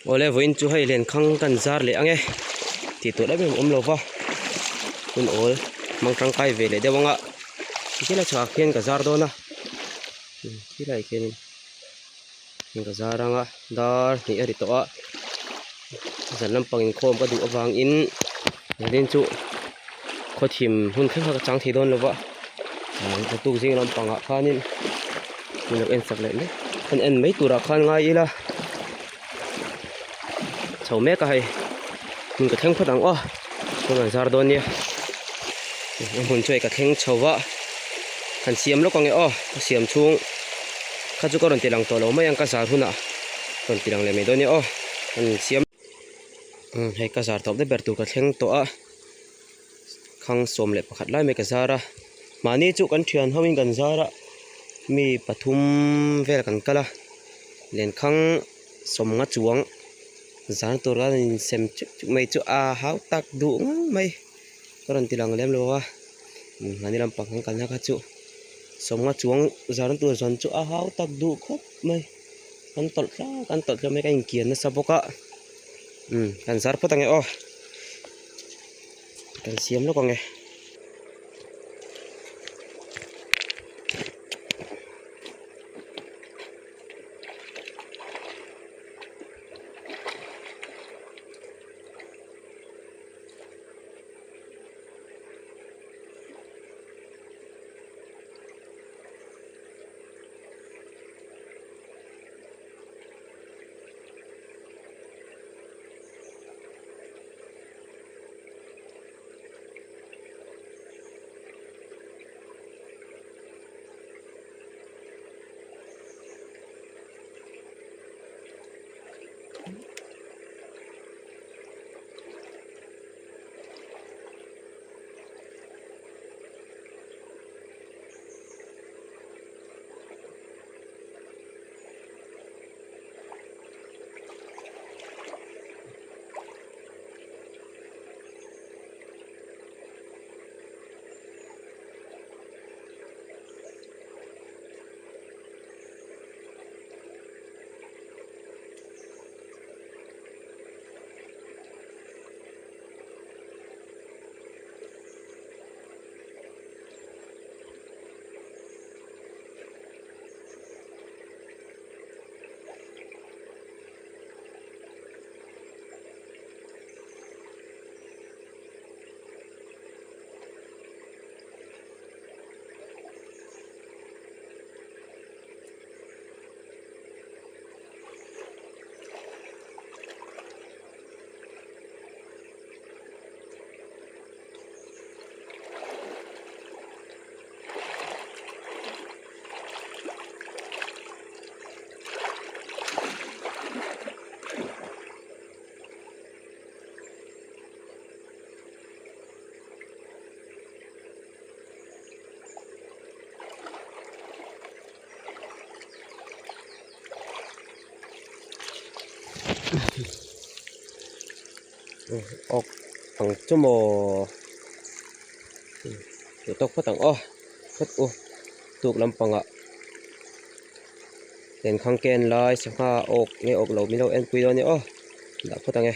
Awle vawiin chu hei lenkhang kan zar leh ang e tih tur em em awm lo va hun awl hmang tangkai ve leh deuh ang a tikhian a chhakah khian ka zar dawn a khilaiah khianin ka zar ang a dar hnih a ri tawh a zan lampang inkhawm ka duh avangin zanin chu khawthim hun thleng kha ka chang thei dawn lo va naktuk zing lampangah khanin min lo en sak leh mai an en mai turah khan ngai ila chho mek a hei hmun ka thleng phawt ang aw chuan kan zar dawn nia a hmun chu hei ka thleng chho va kan siam lawk ang e aw ka siam chhung kha chu ka rawn ti lang tawh lo mai ang ka zar hunah rawn ti lang leh mai dawn nia aw kan siam hei ka zar tawp na ber tur ka thleng tawh a khang 11 lai mai ka zar a mahni chu kan thian ho in kan zar a mi pathum vel kan kal a lenkhang sawmnga chuang zan tur a insem chuk chuk mai chu a hau tak duh ngang mai ka rawn ti lang lem lo a mahni lampang kan kalna kha chu sawmnga chuang zan tur zawn chu a hau tak duh khawp mai kan tawlh tlang kan tawlh tlang mai ka inkian nasa bawk a umm kan zar phawt ang e aw. Kan siam lawk ang e. Awk ang chu maw duh tawk phawt ang aw phawt u tuk lampangah lenkhang ken lai sangha awk nge awk lo min lo enpui dawn nia aw dah phawt ang e.